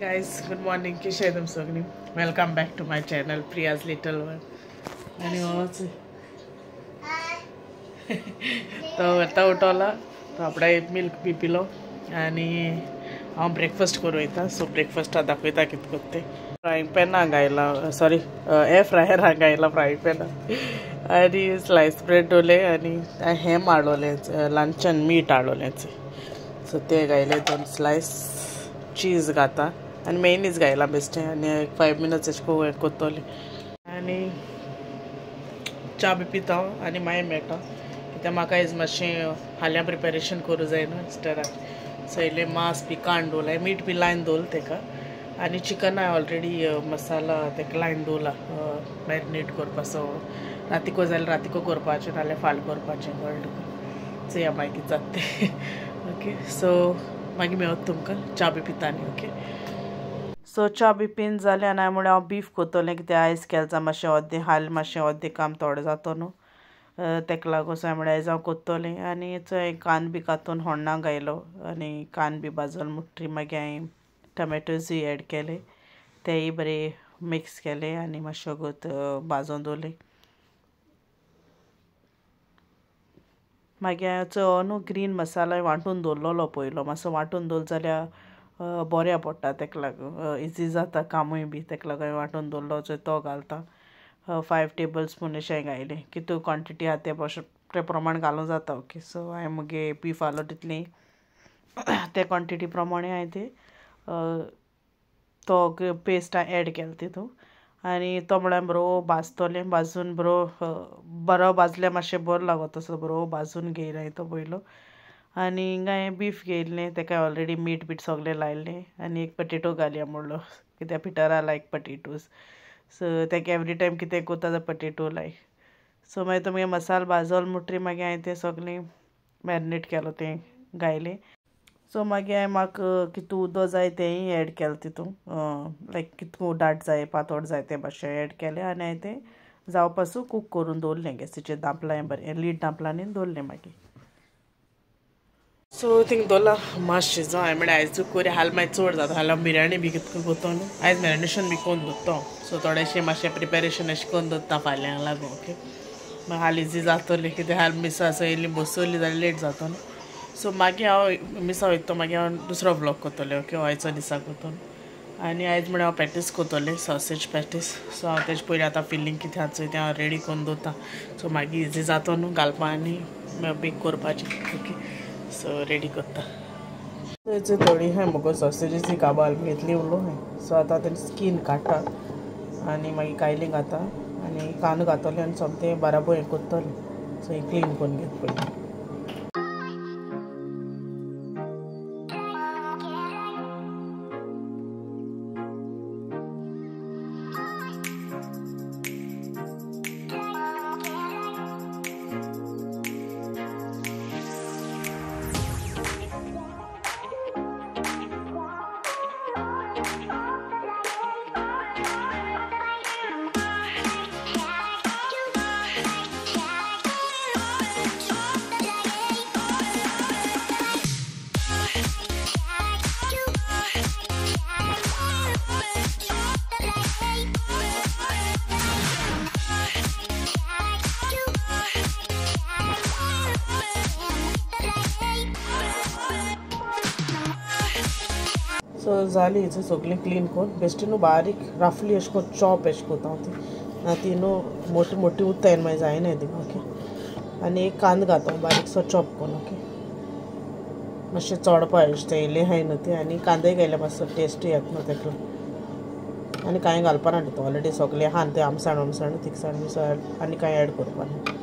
Guys, good morning. कशें तुम सगळीं? Welcome back to my channel Priya's little one. आनी होच तो आतां उठोला, तो आपणा मिल्क बी पिलो आनी हांव ब्रेकफास्ट करूं वयता. सो ब्रेकफास्टा दाखयता कितें करता तें. फ्रायंग पॅना घायला, सॉरी एअर फ्रायरा घायला फ्रायंग पॅना आनी स्लायस ब्रेड दवरले आनी हॅम हाडलोलें, लंचन मीट हाडलोलें. सो ते घायले 2 स्लायस, चीज घाता आनी मेयनीज घायला बेश्टें आनी एक 5 मिनट्स अशें करून कोत्तोलें आनी च्या बी पिता हांव आनी मागीर मेळटा. कित्याक म्हाका आयज मातशें फाल्यां प्रिपेरेशन करूं जाय न्हू इस्टराक. सो इल्लें मांस बी काडून दवरलां, मीठ बी लायन दवरलां तेका आनी चिकन हांवें ऑलरेडी मसाला तेका लायन दवरला मॅरिनेट करपा. सो रातीको जाल्यार रातीको करपाचें, नाल्यार फाल्यां करपाचें, कळ्ळें तुका. चोया मागीर कितें जाता तें. ओके, सो मागीर मेळत तुमकां, च्या बी पिता न्ही. ओके, सो च्या बी पीन जालें आनी हांवें म्हणलें हांव बीफ कोत्तोलें, कित्याक आयज केलें जाल्यार मातशें अर्दें हाल मातशें अर्दें काम थोडें जातो न्हू, तेका लागून. सो हांवें म्हणलें आयज हांव कोत्तोलें. आनी चोय कांदो बी कातून होण्णां घायलो आनी कांदो बी भाजलो म्हणटकीर मागीर हांवें टमॅटोजूय एड केले, तेय बरे मिक्स केले आनी मातशें वगत भाजून दवरले. मागीर हांवें चोय न्हू ग्रीन मसाला वांटून दवरलेलो पयलो, मातसो वांटून दवरलो जाल्यार बऱ्या पडटा, तेका लागून इजी जाता कामूय बी, तेका लागून हांवें वांटून दवरलो. चोय तो घालता 5 टेबल स्पून अशें घायलें, कितू क्वॉन्टिटी आहा ते ते प्रमाण घालूं जाता. ओके, सो हांवें मुगे बीफ आहलो तितली ते क्वॉन्टिटी प्रमाणे हांवें ते तो पेस्ट हांवें एड केलो तितून आनी तो म्हळ्यार बरो भाजतलें, भाजून बरो बरो भाजल्यार मातशें बरो लागता, तसो बरो भाजून घेयला हांवें तो पयलो. आनी हिंगा हांवें बीफ घेयल्लें, तेका ऑलरेडी मीठ बीट सगळें लायल्लें आनी एक पटेटो घालया म्हणलो, कित्याक पिटरा लायक पटेटोज. सो तेका एवरी टायम कितें कोत्ता जाल्यार पटेटो लायक. सो मागीर तो मागीर मसालो भाजलो म्हणटकीर मागीर हांवें तें सगळें मॅरिनेट केलो तें घायलें. सो मागीर हांवें म्हाका कितू उदक जाय तेंय एड केलें तितून, लायक कितू दाट जाय पातळ जाय तें मातशें एड केलें आनी हांवें तें जावपासून कूक करून दवरलें गॅसीचेर धांपलां बरें, लीड धांपलां आनी दवरलें मागीर. सो थिंग दवरला मातशें शिजोवं. हांवें म्हणलें आयज कोरी हाल मागीर चड जाता, हाल हांव बिरयानी बी कितको कोत्तो न्हू, आयज मॅरिनेशन बी करून दवरता. सो थोडेशें मातशें प्रिपेरेशन अशें करून दवरता फाल्यां लागून. ओके, मागीर हाल इजी जातलें, कित्याक हाल मिसां येयली बसवली जाल्यार लेट जाता न्हू. सो मागीर हांव मिसां वयता तो मागीर हांव दुसरो व्लॉग कोत्तोलें. ओके, आयचो दिसा कोत्तो. आनी आयज म्हणल्यार हांव पॅटीस कोत्तोलें, सॉसेज पॅटीस. सो हांव तेजे पयलीं आतां फिलींग कितें आसा चोय तें हांव रेडी करून दवरता. सो मागीर इजी जातो न्हू घालपा आनी बेक करपाचें. ओके, सो रेडी करता. थोडी हांवें म्हगो सॉसेजीची काबाल घेतली उरलो हांवें. सो आतां तें स्कीन काडटा आनी मागीर कायली घाता आनी कांदो घातोलें आनी सोमतें बाराबोर हें कोत्तोलें. सो हें क्लीन करून घेत पयलीं. सो जाली हिचें सगळें क्लीन करून बेश्टी न्हू बारीक रफली अशें करून चॉप अशें कोत्ता हांव ती, ना ती न्हू मोटी मोटी उत्ताय मागीर जायना ती. ओके, आनी एक कांदो घाता बारीकसो चॉप करून. ओके, मातशें चोडपा अशें तें इल्लें आहाय न्हू तें, आनी कांदे घायल्यार मातसो टेस्टूय येता न्हू तेका. आनी कांय घालपा ना तितून, ऑलरेडी सगळें आहा न्हू तें आमसाण आमसाण तिखसाण बी, सो आनी कांय एड करपा ना.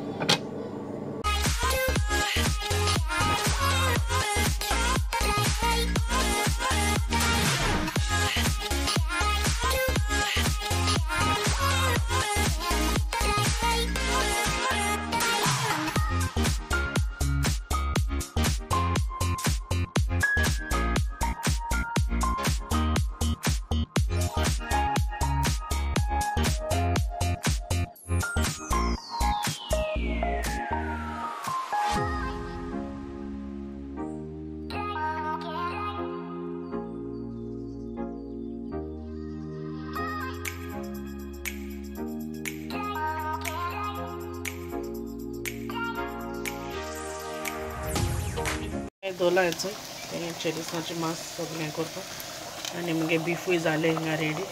दवरला हेचो तें चेरीसाचें मांस सगळें करपाक आनी मुगे बिफूय जालें हिंगा रेडी.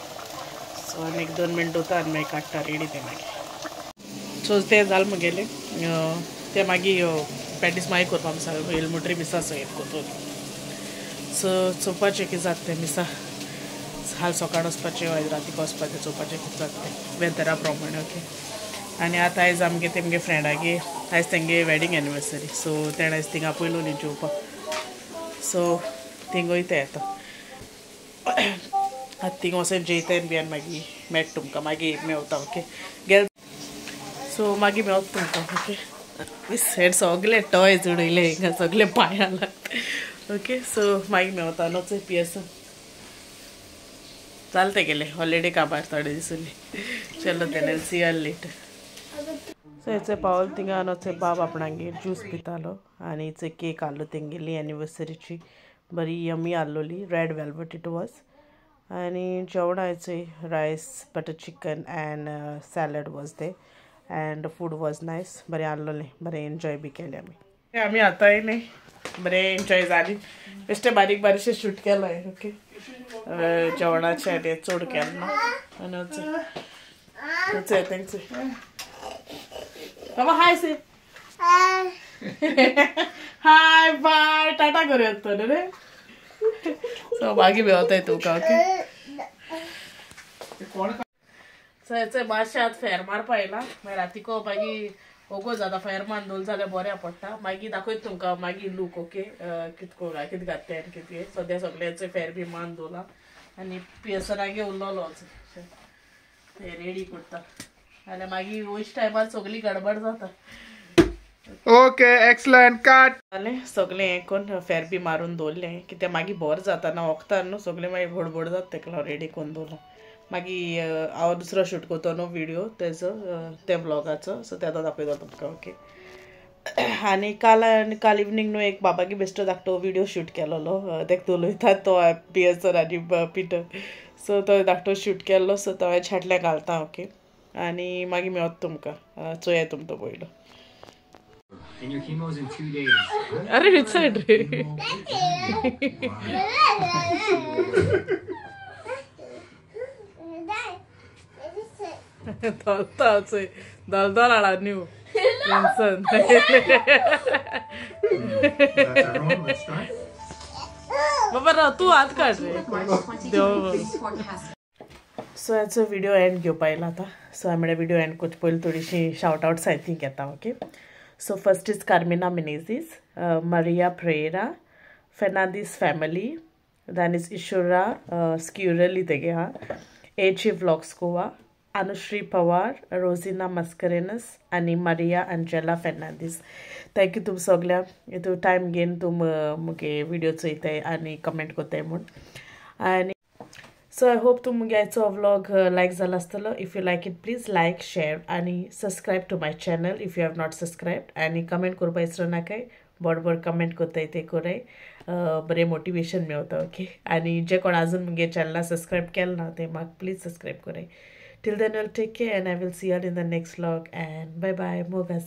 सो आनी एक 2 मिनट दवरता आनी मागीर काडटा रेडी तें मागीर. सो तें जालें मुगेलें तें मागीर पॅटीस मागीर करपा मिसा येयल म्हणटरी मिसा सयत करतली. सो चोवपाचें कितें जाता तें मिसा हाल सकाळ वचपाचें आयज रातीक वचपाचें चोवपाचें कितें जाता तें वेदरा प्रमाणे ओके. आनी आतां आयज आमगे तेमगे फ्रेंडागे आयज तेंगे वेडींग एनिवर्सरी सो तेणें आयज थिंगा पयलो न्ही जेवपाक. सो थिंग वयता आतां आतां थिंग वचून जेयता बी आनी मागीर मेळटा तुमकां मागीर मेवता ओके गेल. सो मागीर मेवता तुमकां ओके. हेर सगळे टॉयज उडयले हिंगा सगळे पांया लागता ओके. सो मागीर मेवता न्हू पियेसन चलते गेले हॉलिडे काबार थोडे दीस उरले. चलो then see you later. So हेचे पावल थिंगा न्हू बाब आपणागेर ज्यूस पितालो आनी हेचे केक आहलो तेंगेली एनिवर्सरीची बरी यमी आहलोली रेड वेल्वेट it was. आनी जेवण हेचे rice butter chicken and salad was there and food was nice. बरें आहलोलें बरें एन्जॉय बी केलें आमी. आमी आतांय न्ही बरें एन्जॉय जाली बेश्टे बारीक बारीकशें शूट केलां ओके. जेवणाचें आनी चड केलें ना आनी तेंचे बाबा हाय से हाय बाय टाटा करूया तो रे. सो मागीर मेवताय तुमकां ओके. सो हेचे मातशें आतां फेर मारपा येयला मागीर रातीको मागीर ओगो जाता फेर मारून दवरलें जाल्यार बऱ्या पडटा. मागीर दाखयता तुमकां मागीर लूक ओके कितको कितें घातलें आनी कितें. सद्या सगळ्यांचे फेर बी मारून दवरला आनी पियर्सनागे उरलोलो ते रेडी करता आनी मागीर वयच्या टायमार सगळी गडबड जाता. ओके एक्सलंट कट जालें सगळें हें करून फेर बी मारून दवरलें कित्याक मागीर बोर जाता ना वखदार न्हू सगळें मागीर बडबड जाता तेका लागून रेडी करून दवरलां. मागीर हांव दुसरो शूट करतो न्हू व्हिडियो तेजो त्या व्लॉगाचो सो ते आतां दाखयता तुमकां ओके. आनी काल काल इवनींग न्हू एक बाबागे बेश्टो धाकटो व्हिडियो शूट केलोलो तेका उलयता तो पियर्सन आनी पिटर. सो तो धाकटो शूट केल्लो सो तो हांवें छाटल्या घालता ओके. आनी मागीर मेवता तुमकां चोया तुमकां पयलो. And your chemo's in 2 days. अरे रिचर्ड रे दलदल न्यू बाबा तूं हात काड रे. सो हेचो व्हिडियो एंड घेवपा येयला आतां. सो हांवें म्हळ्यार व्हिडियो एंड करचे पयलीं थोडीशी शावट आवट्स I think येता okay. So first is Carmina Menezes, Maria Pereira, Fernandes family, then is Ishura Skureli तेगे हा, H A vlogs Goa, Anushree Pawar, Rosina Mascarenhas आनी Maria Angela Fernandes. Thank you तुम सगळ्यांक तूं टायम घेवन तूं मुगे व्हिडियो चोयताय आनी कमेंट करताय म्हूण. आनी सो I hope तूं मुगे आयचो व्लॉग लायक जाला आसतलो. If you like it please like share आनी subscribe to my channel if you have not subscribed. आनी कमेंट करपा विसरूं नाकाय, बरें बरें कमेंट करताय ते कराय, बरें मोटिवेशन मेवता ओके. आनी जे कोण आजून मुगे चॅनला सबस्क्रायब केलें ना ते म्हाका प्लीज सबस्क्रायब कराय. Till then, I'll take care and I will see you all in the next vlog, and bye bye. Moga.